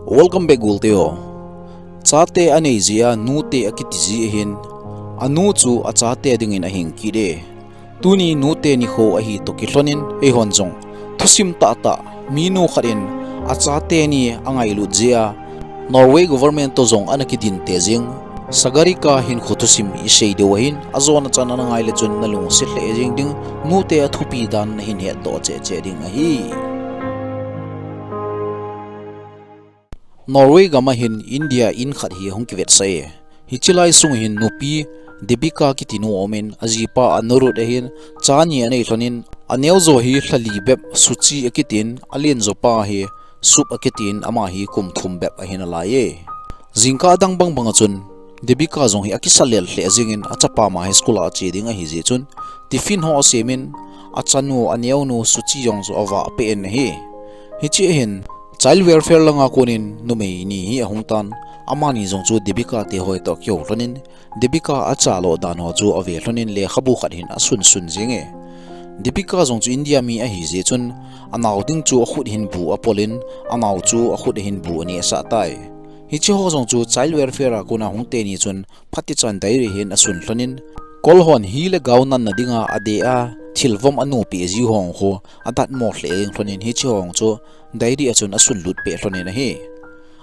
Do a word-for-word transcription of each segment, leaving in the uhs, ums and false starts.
Welcome back, Gulte ho. Chate anei jia nute akiti ji ahin, anu chu achate dingin ahing kit e. Tuni nute nikho ahi toh kilhonin eihon jong thusim tahtah minu khat in achate ni angailut jia Norway government toh jong ana kidinte jing Sagarika hinkho thusim isei diu ahin, ajona chan ana ngai le chun nalungset lheh jeng ding, nute athupi dan nahin hetdoh cheh cheh ding ahi. Norway gam ahin India in khat hi ahung kivetsah e. Hiche lai sung hin nupi Debika kiti nu aumin, ajipa Anurut ahin, cha ni anei lhonin, aneo jo hi lhali bep Suchi akitin, alen jo pa hi Sup akitin, ama hi kum thum bep ahin alai e. Jingkah adang bang bang a chun Debika jong hi akisa lel lheh jengin, achapa ma hi school a ache ding ahi jeh chun tiffin ho asemin, achanu, aneonu Suchi jong chu avah peh in ahi. Hiche ahin Child Welfare langa konin numei ni hi ahung tan, amani jong chu Debika te hoi toh akihou lhonin, Debika achalo dan ho chu ave lhonin lekhabu khat hin asun sun jeng e. Debika jong chu India mi ahi jeh chun, anao ding chu akhut hin bu apolin, anao chu akhut hin bu anehsah tai. Hiche ho jong chu Child Welfare a kona hung teni chun phatichan diary hin asun lhonin, kol hon hi le gao nanna dinga adeh a thilvom anopi ji ho khu adatmo lheh jeng lhonin, hiche ho chu diary a chun asun lut peh lhonin ahi.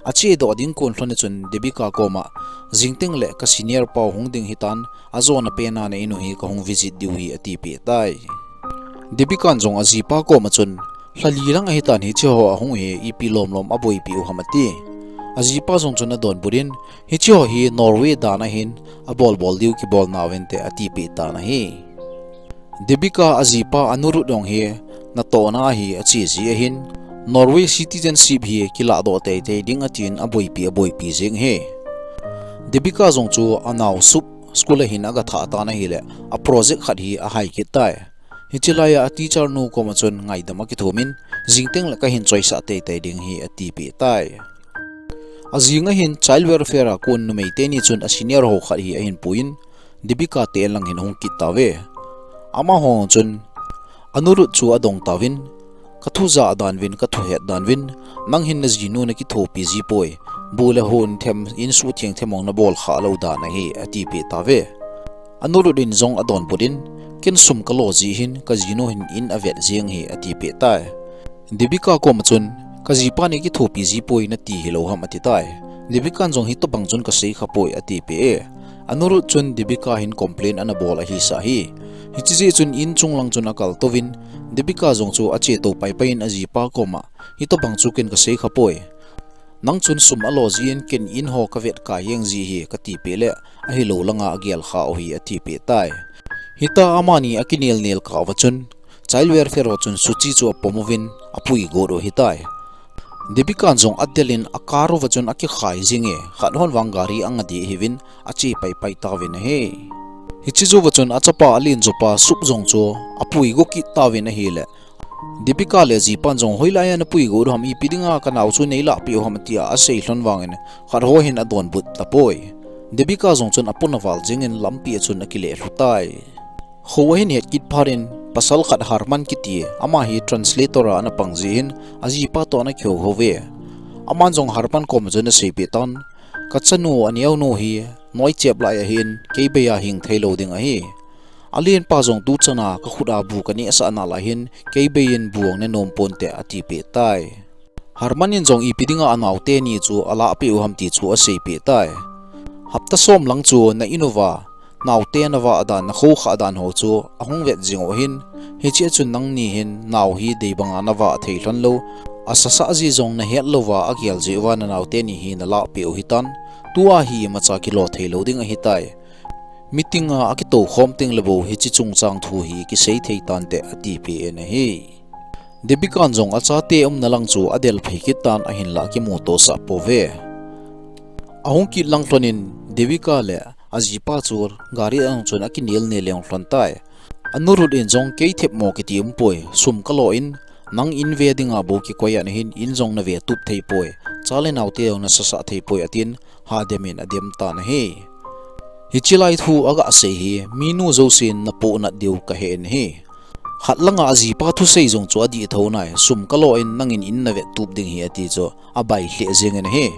Achedoh ding kon lhon a chun Debika koma, jingteng le ka senior pau hung ding hitan, ajona pena na in u hi kahung visit diu hi, atipeh tai. Debikan jong ajipa koma chun, lhali lang ahitan hiche ho ahung hi ipi lom lom aboipi u ham ati. Ajipa jong chun adonbut in, hiche ho hi Norway dan ahin, abol bol diu kibol nauvinte atipeh tan ahi. Debika ajipa Anurut jong hi natohna a hi ache ji ahin, Norway citizenship hi kilahdoh teitei ding atin aboipi aboipi jeng ahi. Debika jong chu anao Sup school a hin agathah tan ahile, a project khat hi ahai kit tai. Hiche laiya a teacher nu koma chun ngaidam akithumin, jingteng le kahin choisah teitei ding hi atipeh tai. Ajing ahin Child Welfare a kon numei teni chun a senior ho khat hi ahin puiyin, Debika te inlang hin ahung kit tauve. Amaho chun, Anurut chu adong tauvin, kathu jah dan uvin, kathu het dan uvin, nang hin najinu nakithopi ji poi, bu le hon them, insuhtheng them jong nabol khah lou dan ahi, atipeh tauve. Anurut in jong adonbut in, ken sum kalo ji hin, kajinu hin in avet jeng ahi, atipeh tai. Debika koma chun, kajipan eikithopi ji poi nati hilou ham ati tai. Debikan jong hitobang chun kasei khapoi atipeh e. Anurut chun Debika hin complain anabol ahisah hi. Hiche jeh chun in chung lang chun akal touvin, Debika jong chu achetou paipai in ajipa koma, hitobang chu ken kasei khapoi. Nang chun sum alo jin ken in ho kavet kai jeng ji hi katipeh le, ahilou langa agel khah u hi atipeh tai. Hita amani akinel nel kah uva chun, Child Welfare ho chun Suchi chu apom uvin, apui got u ahitai. Debikan jong adel in a car uva chun akikhai jing e, khat hon vang gari anga deh ahiuvin, ache paipai tauvin ahi. Hiche jouva chun achapa alen jopa Sup jong chu apui go kit tauvin ahile, Debika le ajipan jong hoilaiya napui got u ham, ipi dinga kanao chu neilahpeh u ham atia asei lhon vangin khat ho hin adonbut tapoi. Debika jong chun apona val jengin lampi a chun akile lhu tai. Kho ahin het kit phat in pasal khat Harman kiti, ama hi translator a ana pang jeh hin ajipa toh ana kihou hou ve. Aman jong Harman koma chun aseipeh tan, kachanu aneonu hi noichep lai ahin, kei bei a hing theilou ding ahi. Alenpa jong tuchana kakhut a bu kanehsah nalai hin, kei bei in bu jong nenom ponte atipeh tai. Harman in jong ipi dinga anaote ni chu alahpeh u ham ti chu aseipeh tai. Hapta som lang chu na in uva naote navah dan, nakho khah dan ho chu ahung vet jing u ahin, hichea chun nangni hin nao hi deibanga navah thei lhon lou, asasah ji jong nahet louva agel jeh uva nanaote ni hi nalahpeh u hitan, tua hi imacha kilo theilou ding ahitai. Meeting a akitoukhom tengle bou hiche chungchang thu hi kisei thei tante atipeh in ahi. Debikan jong achate umna lang chu adel phei kit tan ahinlah akimuto sah pouve. Ahung kit lang lhonin Debika le ajipa chu gari a jong chun akinel nel jeng lhon tai. Anurut in jong kei themmo kiti umpoi, sum kalo in, nang in ve dinga bou kikoi a nahin in jong nave tup thei poi, cha le naote jong nasasah thei poi atin, hadem in adem tan ahi. Hiche lai thu agasei hi minu jousen napohnat diu kahe in ahi. Khat langa ajipa thusei jong chu adih tho nai, sum kalo in nangin in navet tup ding hi ati chu abai lheh jeng in ahi.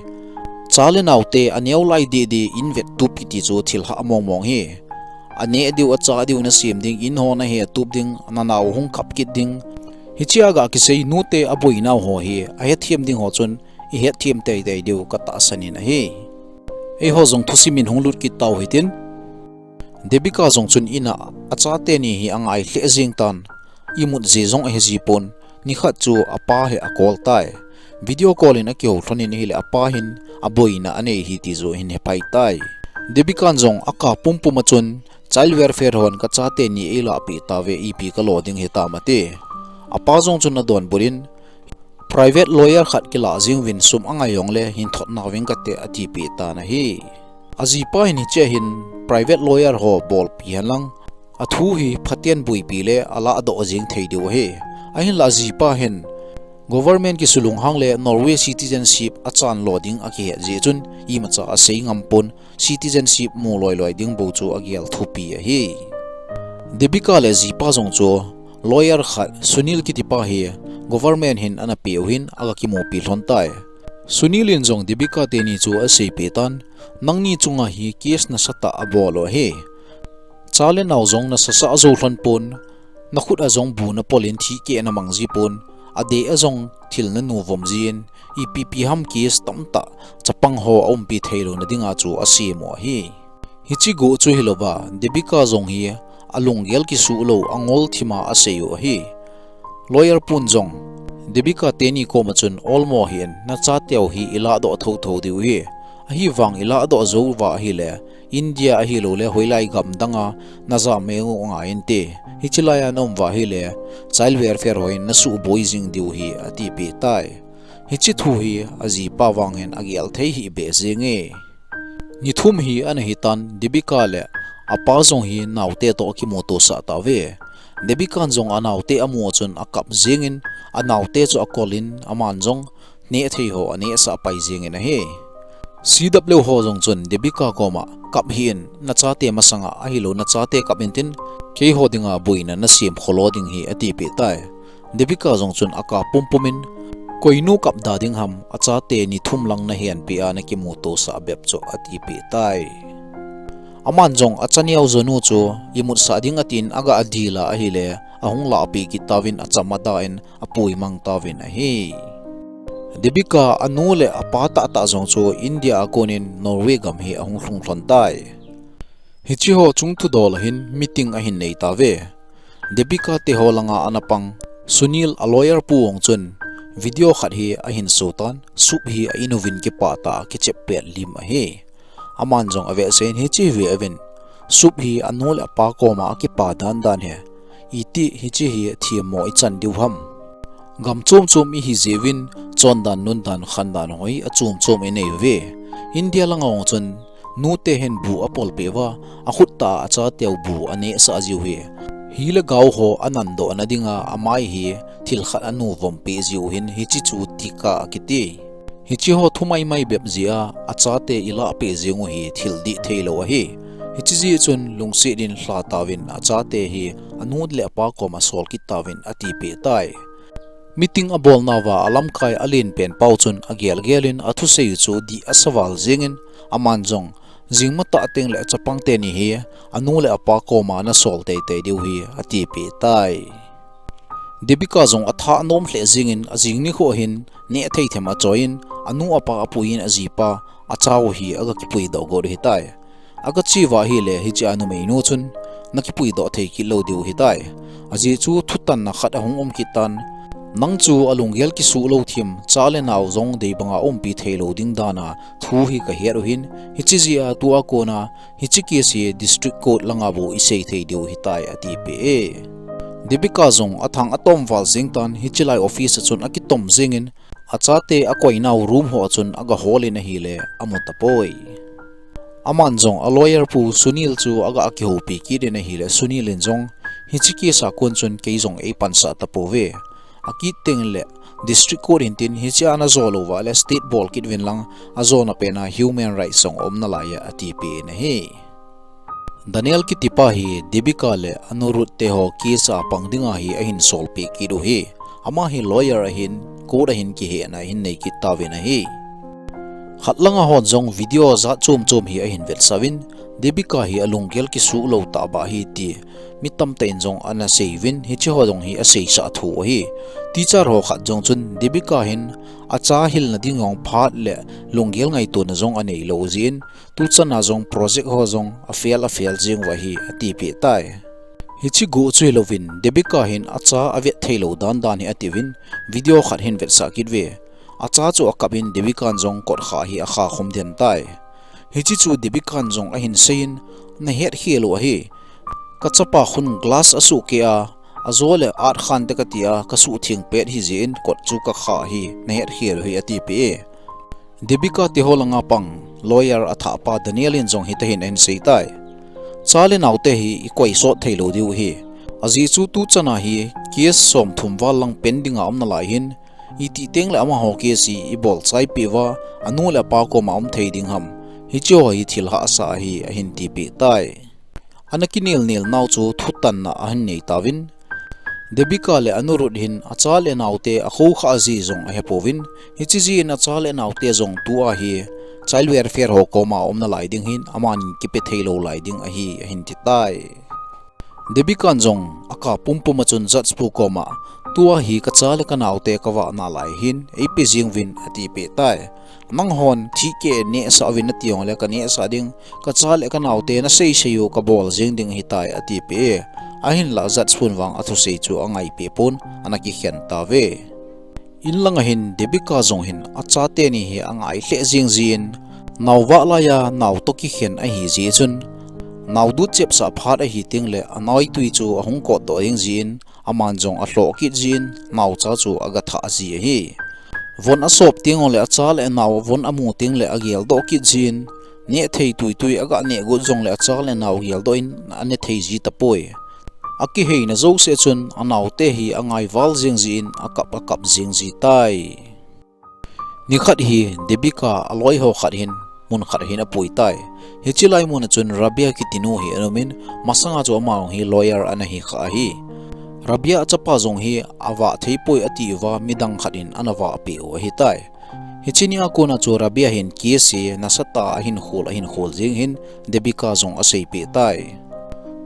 Cha le naote aneo lai didi in vet tup kiti chu thil hah mong mong hi. Aneh diu, acha diu nasem ding, in ho nahe tup ding, nanao hung kap kit ding. Hichea ga kisei nute aboinau ho hi ahethem ding ho chun ihethem teitei diu katahsan in ahi. Eiho jong thusim in hung lut kit tau hitin. Debika jong chun ina achate ni hi angai lheh jeng tan, imut je jong ahe jipon, nikhat chu apa hi acall tai. Video call in akihou lhon in ahile apa hin aboina anei hi ti chu ahin hephai tai. Debika'n jong akap pumpum a chun child welfare hon kachate ni eilahpeh tauve, ipi kalo ding hitam ati. Apa jong chun adonbut in, private lawyer khat kilah jeng uvin sum angai jongle hin thot nauving kate atipeh tan ahi. Ajipa hin hichea hin private lawyer ho bolpi henlang, athu hi phaten boipi le alahdoh jeng thei diu ahi. Ahinla ajipa hin government kisulunghang le Norway citizenship achan lo ding akihet jeh chun imacha asei ngam pon, citizenship mu loi loi ding bou chu agel thupi ahi. Debika le ajipa jong chu lawyer khat Sunil kitipa hi government hin ana peh u hin aga kimupi lhon tai. Sunil in jong Debika teni chu aseipeh tan, nangni chunga hi case nasatah abol u ahi. Cha le nao jong nasasah jou lhon pon, nakhut a jong bu napol in thikeh namang jipon, adeh a jong thil nanuvom jin, ipi pi ham case tamtah chapang ho aumpi theilouna dinga chu asem u ahi. Hiche guh chu hilouva, Debika jong hi alunggel kisuh lou, angol thima asei u ahi. Lawyer pun jong Debika teni koma chun, olmo hih in, nachateu hi ilahdoh thotho diu ahi. Ahivang ilahdoh jou uva ahile, India ahiloule hoilai gam danga najam meng u angai inte. Hiche laiya naum uva ahile, child welfare hon nasuhboi jing diu ahi, atipeh tai. Hiche thu hi ajipa vang hin agel thei hih beh jenge. Ni thum hi ana hitan, Debika le apa jong hi naote toh akimutosah tauve. Debika'n jong anaote amu a chun akap jengin, anaote chu acall in, aman jong nehthei ho anehsah pai jengin ahi. CW ho jong chun Debika koma, kap hih in, nachate masanga ahilou nachate kap intin, keiho dinga boina nasem kholo ding ahi, atipeh tai. Debika jong chun akap pumpum in, koinu kap da ding ham, achate ni thum lang nahenpeh a nakimutosah bep chu, atipeh tai. Aman jong achaneo jonu chu imutsah ding atin aga adil a ahile, ahung lahpeh kit tauvin acham ada in apuimang tauvin ahi. Debika anu le apa tahtah jong chu India a konin Norway gam hi ahung lhung lhon tai. Hiche ho chung thudol a hin meeting ahin nei tauve. Debika teho langa ana pang Sunil a lawyer pu jong chun video khat hi ahin sotan, soup hi a in uvin kipah tah a kichep pet lim ahi. Aman jong avetsah in hiche hi ve uvin, soup hi anu le apa koma akipa dandan hi, iti hiche hi themmo ichan diu ham. Gam chom chom ihi jeh uvin chondan nundan khandan ho hi achom chom inei uve. India langa jong chun nute hin bu apolpeh uva, akhut tah a achateu bu anehsah jiu hi, hi le gao ho anandohna dinga amai hi thil khat anuvompeh jiu hin hiche chu tikah akiti. Hiche ho thu maimai bep jeh a achate ilahpeh jeng u hi thil dih theilou ahi. Hiche jeh chun lungset in lha tauvin achate hi anu le apa koma sol kit tauvin atipeh tai. Meeting abolnauva alamkai alen pen pau chun agel gel in athusei u chu dih asa val jengin, aman jong, jing matah tengle chapang teni hi anu le apa koma nasol teitei diu ahi, atipeh tai. Debika jong atha anom lheh jengin ajing nikho hin nehthei them achoiyin anu apa apuiyin ajipa achau hi aga kipuidoh got u ahitai. Aga che uva ahile hiche a numeinu chun nakipuidoh thei kit lou diu ahitai. Ajeh chu thutanna khat ahung um kit tan, nang chu alunggel kisuh lou them, cha le nao jong deibanga umpi theilou ding dana thu hi kahet u ahin, hiche jeh a tua kona hiche case hi district court langa bou isei thei diu ahitai, atipeh e. Debika jong athang atom val jeng tan hiche lai office a chun akitom jengin, achate akoinau room ho a chun aga hol in ahile amu tapoi. Aman jong a lawyer pu Sunil chu aga akihoupi kit in ahile Sunil in jong, hiche case a kon chun kei jong eipansah tapouve. Akit tengle district court hintin hiche a najo louva le state bol kit uvin lang, ajona pena human rights jong um nalai e, atipeh in ahi. Daniel kitipa hi Devika le Anirudh te ho case a pang dinga hi ahin solpeh kit u hi. Ama hi lawyer ahin, court ahin kihehna ahin nei kit tauvin ahi. Khat langa hon jong video jat chom chom hi ahin vetsah uvin, Devika hi alunggel kisuh lou tah beh ahi ti mi tamtah in jong ana sei uvin, hiche ho jong hi aseisah thu ahi. Teacher ho khat jong chun Devika hin acha hilna ding jong phat le lunggel ngaitona jong anei lou jeh in, tuchan a jong project ho jong afail afail jing uva ahi atipeh tai. Hiche guh chu hilouvin, Devika hin acha avet thei lou dan dan hi atiuvin, video khat hin vetsah kit uve. Acha chu akap in Devikan jong kot kha hi akha khum den tai. Hiche chu Devikan jong ahin seiyin, nahet khel u ahi. Kachapa khun glass asuh keh a, ajo le at khan te kati a, kasuh theng pet ahi jeh in kot chu kakha hi, nahet khel u ahi atipeh e. Devika te ho langa pang, lawyer athah pa Daniel in jong hitahin ahin sei tai. Cha le nao te hi ikoi sot thei lou diu ahi. Ajeh chu tuchan a hi case somthum val lang pending a um nalai hin, itih teng le amaho case hi ibol chai peh uva, anu le apa koma um thei ding ham. Hiche ho hi thil hahsa ahi ahin tipeh tai. Ana kinel nel nau chu thutanna ahin nei tauvin, Devika le Anirudh hin acha le nao te akhohkhah ji jong ahepouvin, hiche jeh in acha le nao te jong tua hi child welfare ho koma um nalai ding hin aman kipe thei lou lai ding ahi ahin ti tai. Devikan jong aka pumpum a chun judge pu koma, tua hi kacha le kanao te kavah nalai hin eipe jing uvin atipeh tai. Nanghon thihkeh nehsah uvin nati jongle kanehsah ding, kacha le kanao te nasei sei u kabol jing ding ahitai atipeh e. Ahinlah judge pun vang athusei chu angaipeh pon ana kikhen tauve. In langa hin Devika jong hin acha teni hi angai lheh jing jin, nao vah laiya nao toh kikhen ahi jeh chun, nao dutchep sah phat ahi teng le anoitui chu ahung kot doh jing jin, aman jong alhoh kit jin, naocha chu agathah ji ahi. Von asop teng le acha le anao von amu teng le agel doh kit jin, neh thei tuitui aga neh got jongle acha le anao gel doh in ane thei ji tapoi. Akiheina jouse chun anao te hi angai val jing jin akap akap jing ji tai. Nikhat hi Devika aloi ho khat hin mun khat hin apui tai. Hiche lai mun a chun Rabia kiti nu hi ana um in, masanga chu ama jong hi lawyer ana hi kha ahi. Rabia achapa jong hi avah thei poi ati uva midang khat in ana vah peh u ahi tai. Hiche nia kona chu Rabia hin case hi nasatah a ahin khol ahin khol jing hin Devika jong asei peh tai.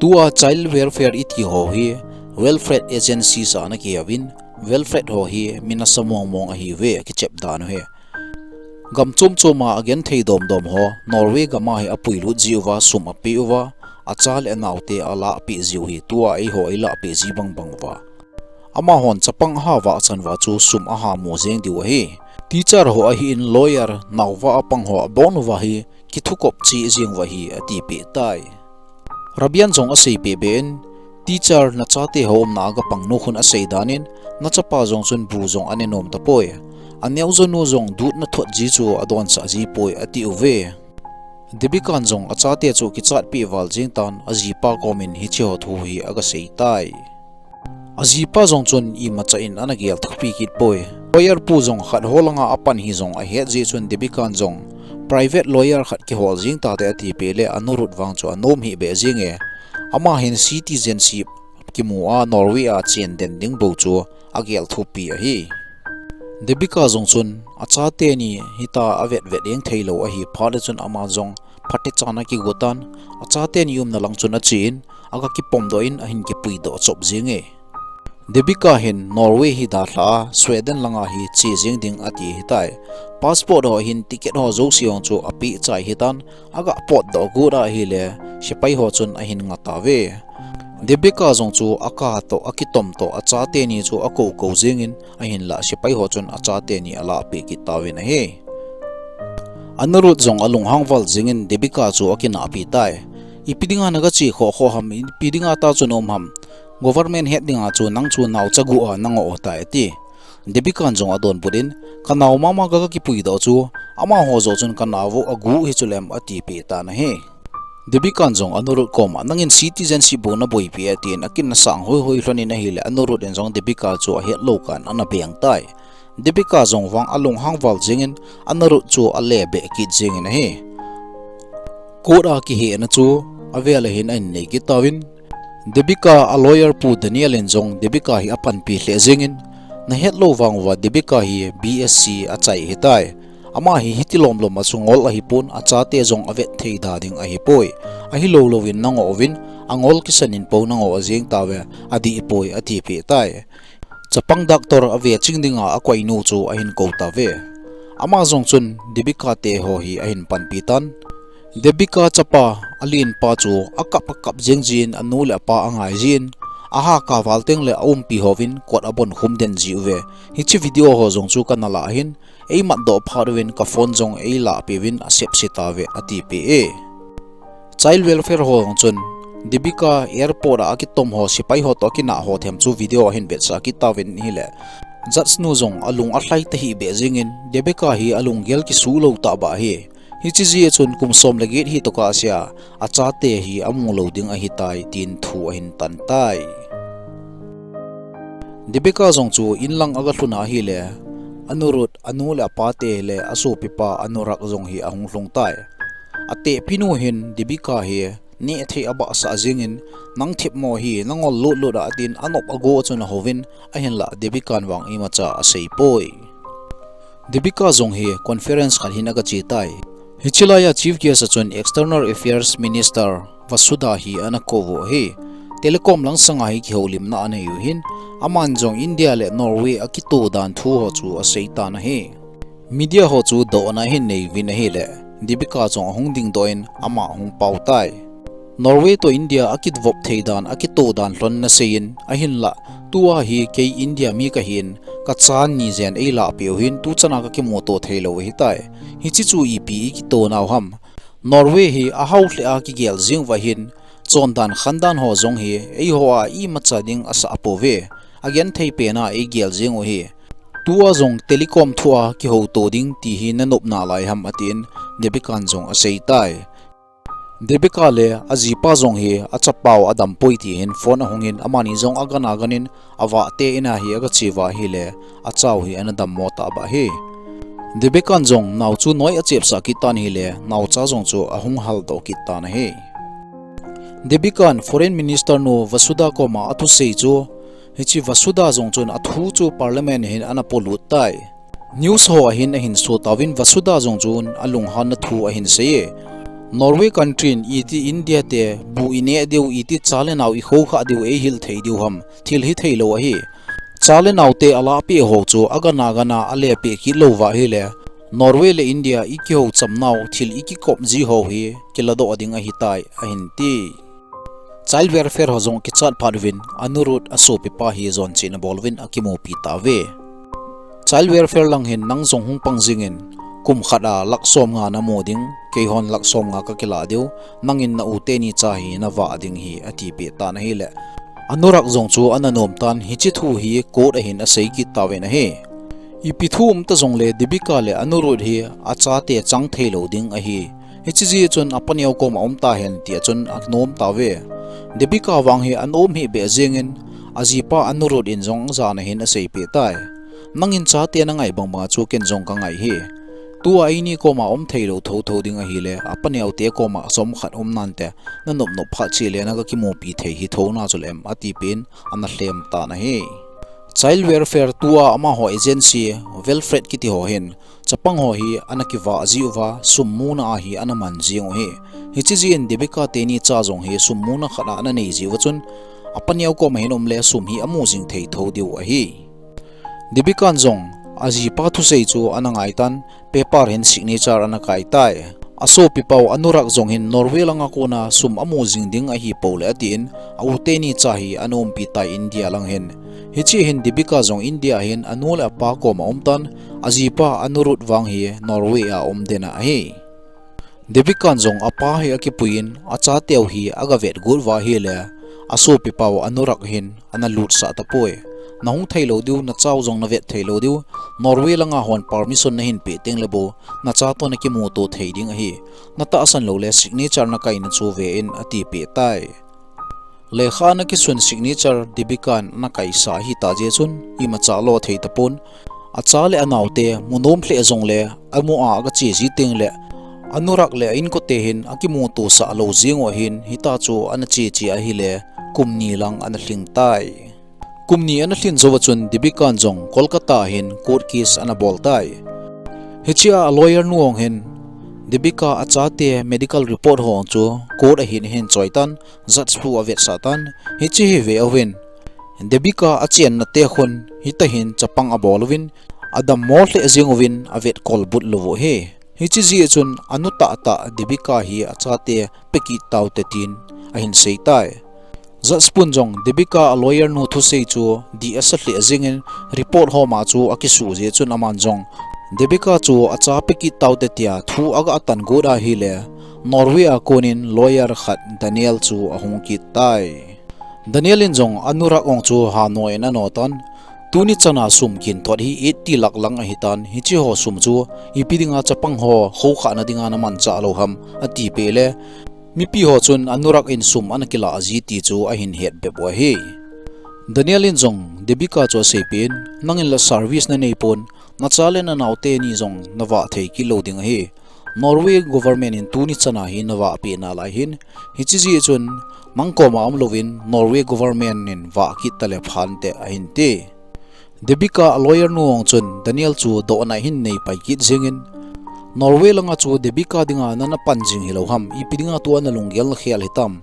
Tua child welfare iti ho hi welfare agency sa ana kiheuvin, welfare ho hi mi nasa mong mong ahiuve, akichep dan u hi. Gam chom chom a agenthei dom dom ho Norway gam a hi apui lut ji uva, sum apeh uva, acha le anao te alah peh ji u hi, tua eiho eilah peh ji bang bang uva. Amahon chapang aha vah chan uva chu sum aha mu jeng diu ahi. Teacher ho ahin lawyer, nao vah a pang ho abon uva hi kithukop cheh jeng uva hi atipeh tai. Rabian jong asei peh beh in, teacher nachate ho umna a gapang nu khun asei dan in, nachapa jong chun bu jong ane nom tapoi. Aneo jo nu jong dut nathot ji chu adonsah ji poi ati uve. Devikan jong achate chu kichat peh val jeng tan, ajipa kom in hiche ho thu hi agasei tai. Ajipa jong chun imacha in ana gel thupi kit poi. Lawyer pu jong khat ho langa apan hi jong ahet jeh chun Devikan jong private lawyer khat kihol jeng tate atipeh le Anirudh vang chu anom hih beh jenge. Ama hin citizenship kimu a Norway a chen den ding bou chu agel thupi ahi. Devika jong chun achate ni hita avet vet jeng thei lou ahi phat le chun ama jong phatechan akigo tan, achate ni umna lang chun ache in, aga kipom doh in ahin kipui doh chop jenge. Devika hin Norway hi dalha a, Sweden langa hi che jeng ding ati ahitai. Passport ho hin ticket ho jouse jong chu apeh chai ahitan, aga potdoh got ahile, sepai ho chun ahin nga tauve. Devika jong chu aka toh, akitom toh, achate ni chu akou kou jeng in, ahinlah sepai ho chun achate ni alah peh kit tauvin ahi. Anirudh jong alunghang val jeng in Devika chu akinahpi tai. Ipi dinga naga che khoh khoh ham, ipi dinga ta chu na um ham. Government het dinga chu nang chu naocha guh a nangoh u tai ati. Devikan jong adonbut in, kanao mama ga kipui doh chu, amaho joh chun kanao aguh hi chulem atipeh tan ahi. Devikan jong Anirudh koma, nangin citizenship bou naboipi e, tin akin asang hoi hoi lhon in ahile, Anirudh in jong Devika chu ahet lou kan ana beng tai. Devika jong vang alunghang val jeng in, Anirudh chu ale beh kit jeng in ahi. Court a kihehna chu, avel a hin ahin nei kit tauvin. Debika a lawyer pu Daniel in jong Debika hi apanpi lheh jengin, nahet lou vang uva Debika hi B S C achai ahitai. Ama hi hiti lomlom a chu ngol ahipon, achate jong avet thei da ding ahipoi. Ahilou louvin nangoh uvin, angol kisan in pou nangoh jeng tauve, adih poi atipeh tai. Chapang doctor ave ching dinga akoinu chu ahin kou tauve. Ama jong chun Debika te ho hi ahin panpi tan. Debika chapa, alenpa chu akap akap jeng jin, anu le apa angai jin, aha kaval teng le aumpi hovin kot abon khum den jiuve. Hiche video ho jong chu kana lah ahin, eimatdoh phat uvin ka phone jong eilahpeh uvin asepse tauve atipeh e. Child welfare ho jong chun, Debika airport a akitom ho, sepai ho toh akinah ho them chu video ahin vetsah kit tauvin ahile, judge nu jong alung alhai tahih beh jengin, Debika hi alunggel kisuh lou tah bah ahi. Hiche jeh a chun kum som le get hi tokah sea, achate hi amu lou ding ahitai, tin thu ahin tan tai. Debika jong chu inlang aga lhun ahile, Anirudh, anu le apa te le asopipa Anurag jong hi ahung lhung tai. Atehpi nu hin Debika hi nehthei abahsah jengin, nang thipmo hi nangol lutlut a, tin anop ago chun ahouvin, ahinlah Debikan vang imacha asei poi. Debika jong hi conference khat hin aga che tai. Hiche laiya chief guest a chun External Affairs Minister Vasudha hi ana kou u ahi. Telecom lang sanga hi kihoulimna anei u hin, aman jong India le Norway akitoh dan thu ho chu asei tan ahi. Media ho chu dohna ahin nei uvin ahile, Debika jong ahung dingdoh in ama ahung pao tai. Norway toh India akivop thei dan, akitoh dan lhon ana seiyin, ahinlah, tua hi kei India mi kahin, kachan ni jen eilahpeh u hin, tuchana kakimuto thei lou ahitai. Hiche chu ipi ikitoh nau ham? Norway hi ahao lheh a kigel jeng uva hin, chondan khandan ho jong hi eiho a imacha ding asah pouve. Agenthei pen a eigel jeng u hi. Tua jong telecom thua kihouto ding ti hi nanop nalai ham, atin Debikan jong asei tai. Debika le ajipa jong hi achapau adampoi ti hin phone ahungin, amani jong agan aganin, avahte in a hi aga che uva ahile, achau hi ana dammo tah bah ahi. Debikan jong nao chu noi achepsah kit tan ahile, naocha jong chu ahung haldoh kit tan ahi. Debikan Foreign Minister nu Vasudha koma athusei chu, hiche Vasudha jong chun athu chu Parliament hin ana polut tai. News ho a hin ahin so tauvin, Vasudha jong chun alunghanna thu ahin sei e. Norway country in iti India te bu ineh diu, iti cha le nao ikhoukhah diu, eihil thei diu ham, thil hithei lou ahi. Cha le naote alahpeh ho chu agan agan a alepeh kit lou uva ahile, Norway le India ikihoucham nau, thil ikikop ji ho hi kiladoh ding ahitai, ahin ti. Child welfare ho jong kichat phat uvin, Anirudh asopipa hi jonchena bol uvin akimupi tauve. Child welfare lang hin nang jong hung pang jingin, kum khat a lakh somnga namu ding, keihon lakh somnga kakilah diu, nangin na u teni cha hi navah ding ahi, atipeh tan ahile, Anurag jong chu ana nom tan, hiche thu hi court a hin asei kit tauvin ahi. Ipi thu umta jongle Debika le Anirudh hi achate chang thei lou ding ahi. Hiche jeh chun apaneo koma um tahen tia chun anom tauve. Debika vang hi anom hih beh jengin, ajipa Anirudh in jong jan a hin aseipeh tai. Nangin chate nangai bangbang a chu ken jong kangai ahi. Tua eini koma um thei lou thotho ding ahile, apaneo te koma chomkhat um nante, nanop nop phat cheh le naga kimupi thei hi thona chule em, atipeh in ana lhem tan ahi. Child welfare tua amaho agency, Wilfred kiti ho hin, chapang ho hi ana kivah ji uva, sum muna a hi ana man jing u ahi. Hiche jeh in Debika teni cha jong hi sum muna khat a ana nei ji uva chun, apaneo koma hin um le sum hi amu jing thei tho diu ahi. Debikan jong ajipa thusei chu ana ngai tan, paper hin signature ana kai tai. Asopipau Anurag jong hin Norway langa kona sum amu jing ding ahipou le atin, a u teni cha hi ana umpi tai India lang hin. Hiche hin Debika jong India hin anu le apa koma um tan, ajipa Anirudh vang hi Norway a um den ahi. Debikan jong apa hi akipuiyin, achateu hi aga vetgot uva ahile, asopipau Anurag hin ana lutsah tapoi. Nahung thei lou diu, nachau jong navet thei lou diu, Norway langa hon permission nahin peh teng le bou, nacha toh nakimuto thei ding ahi. Natahsan loule signature nakai nachu ve in, atipeh tai. Lekha ana kisun signature Debikan ana kaisa ahita jeh chun, imacha lo thei tapon. Acha le anaote mu nom lheh jongle, amu a aga che ji teng le, Anurag le a inkote hin akimuto sah lou jing u ahin, hitia chu ana che che ahile, kum ni lang ana lhing tai. Kum ni ana lhin jou a chun Debikan jong Kolkata hin court case ana bol tai. Hichea a lawyer nu hung hin Debika achate medical report ho chu court a hin ahin choi tan, judge pu avetsah tan, hiche hi ve uvin. Debika achenna te khun hitahin chapang abol uvin, adammo lheh jing uvin avetkol but lou u ahi. Hiche jeh a chun anu tahtah Debika hi achate pekit taute tin ahin sei tai. Judge pun jong Debika a lawyer nu thusei chu dih asa lheh jingin report ho ma chu akisuh jeh chun aman jong Debika chu acha pekit taute tia thu aga tan got ahile Norway a konin lawyer khat Daniel chu ahung kit tai. Daniel in jong Anurag hung chu hano in ano tan, tuni chana sum kinthot hi eighty lakh lang ahitan, hiche ho sum chu ipi dinga chapang ho khoukhahna dinga namanchah lou ham, atipeh le, mipi ho chun Anurag in sum ana kilah ji ti chu ahin het bep u ahi. Daniel in jong Debika chu aseipeh in, nangin la service nanei pon, nacha le nanaote ni jong navah thei kit lou ding ahi. Norway government in tuni chana hi navahpeh nalai hin, hiche jeh chun nang koma umlouvin Norway government in vah kit tale phante ahin ti. Debika a lawyer nu hung chun Daniel chu dohna ahin neipai kit jingin, Norway langa chu Debika dinga nana pan jing hilou ham, ipi dinga tua nalunggel nakhel hitam.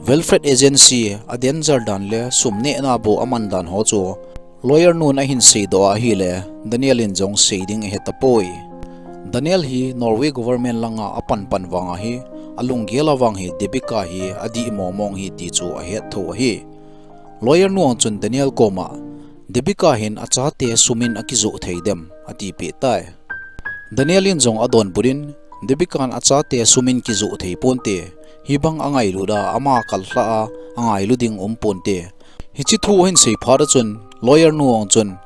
Welfare agency a danger dan le sum nehna bou aman dan ho chu lawyer nun ahin seidoh ahile Daniel in jong sei ding ahetapoi. Daniel hi Norway government langa apan pan vang ahi, alunggel a vang hi Debika hi adih momong hi ti chu ahet thou ahi. Lawyer nu hung chun Daniel koma, Debika hin achate sum in akijoh thei dem, atipeh tai. Daniel in jong adonbut in, Debikan achate sum in kijoh thei ponte, hibang angailut a ama kal lhah a angailu ding um ponte. Hiche thu ahin sei phat a chun, lawyer nu hung chun,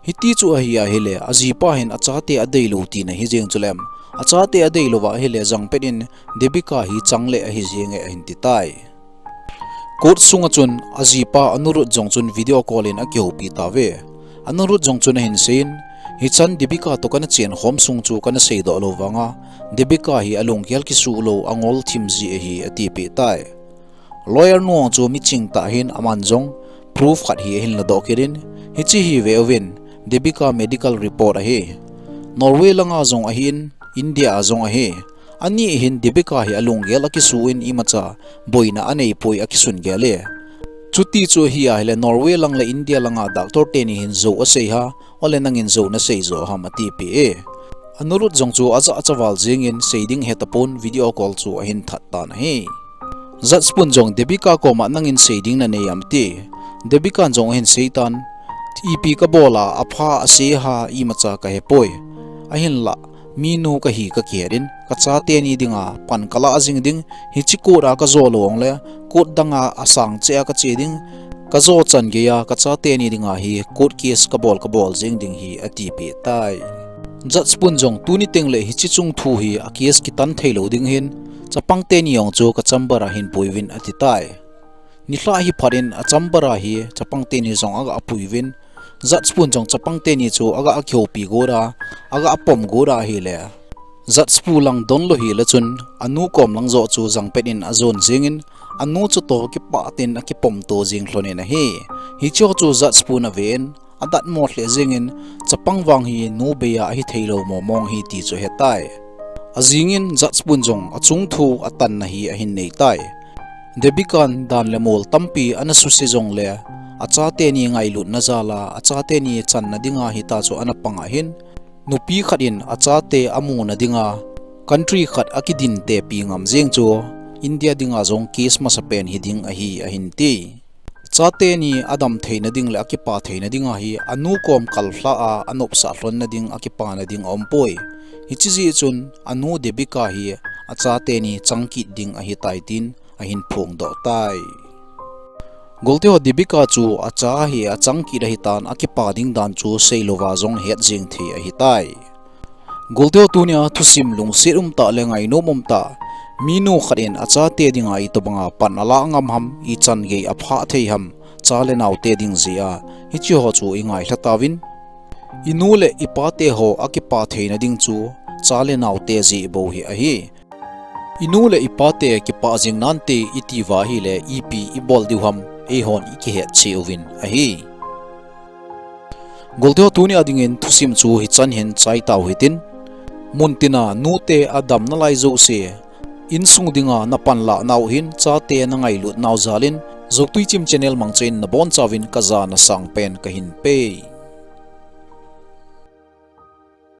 hiti chu ahi ahile, ajipa hin achate adeilou tina hijeng chulem, achate adeilouva ahile jangpet in Debika hi changle ahi jenge ahin ti tai. Court sunga chun ajipa Anurag jong chun video call in akihoupi tauve. Anurag jong chun ahin seiyin, hichan Debika toh kana chenkhom sung chu kana seidoh lou vanga, Debika hi alunggel kisuh lou angol thim ji ahi atipeh tai. Lawyer nu hung chu miching tah ahin aman jong proof khat hi ahin ladoh kit in, hiche hi ve uvin, Debika medical report ahi. Norway langa jong ahin, India a jong ahi. Ani hin Debika hi alunggel akisuh in imacha boina aneipoi akisun gel e. Chuti chu ahi ahile Norway lang le India langa doctor teni hin jou asei ha, ole nangin jou nasei jo ham atipeh e. Anurag jong chu ajahcha val jingin sei ding ahetapon video call chu ahin that tan ahi. Judge pun jong Debika koma nangin sei ding nanei am ati. Debikan jong ahin seitan, ipi kabol a apha ase ha imacha kahepoi. Ahinla, minu kahi kakihet in, kachate ni dinga pan kalah jing ding, hiche court a kajo lou jongle, court danga asang cheh a kache ding, kajo chan geiya kachate ni dinga hi court case kabol kabol jing ding hi atipeh tai. Judge pun jong tuni tengle hiche chung thu hi a case kitan theilou ding ahin, chapang teni jong chu ka chamber a hin puiuvin ati tai. Nilhah hi phat in a chamber a hi chapang teni jong aga puiuvin, judge pun jong chapang teni chu aga kihoupi got a, aga pom got ahile, judge pu lang donlou hile chun anu kom lang joh chu jangpet in ajon jingin, anu chutoh kipah tin akipomto jing lhonin ahi. Hicheho chu judge pun aven, adatmo lheh jingin, chapang vang hi nu beiya ahitheilou momong hi ti chu ahetai. Ajingin judge pun jong achung thu atanna hi ahin neitai. Debikan dan le mol tampi ana suse jongle, achateni ngailutna jal a, achateni channa dinga hita chu ana pang ahin, nupi khat in achate amuna dinga country khat akidintepi ngam jeng chu India dinga jong case masapen hiding ahi ahin ti. Chateni adam theina ding le akipa theina dinga hi anu kom kalhah a anopsah lhonna ding akipana ding aumpoi. Hiche jeh chun anu Debika hi achateni changkit ding ahitai tin ahin phongdoh tai. Golteho Debika chu acha hi achangkit ahitan akipa ding dan chu seilouva jong het jeng thei ahitai. Golteho tunia thusim lungset umtah le ngainom umtah, minu khat in achate dinga itobanga pan alah ngam ham, ichan gei aphah thei ham, cha le naote ding jeh a, hicheho chu ingailha tauvin. Inu le ipateho akipa theina ding chu cha le naote jeh bou hi ahi. Inu le ipate kipah jing nante iti uva ahile ipi ibol diu ham, eihon ikihet cheh uvin ahi. Golte ho, tuni a dingin thusim chu hichan hin chai tau hitin. Muntina nute adam nalai jouse, insung dinga napanlah nau hin chate nangailut nau jalin, Joktuichim channel mangchan nabonchauvin kajana sangpen kahin pe.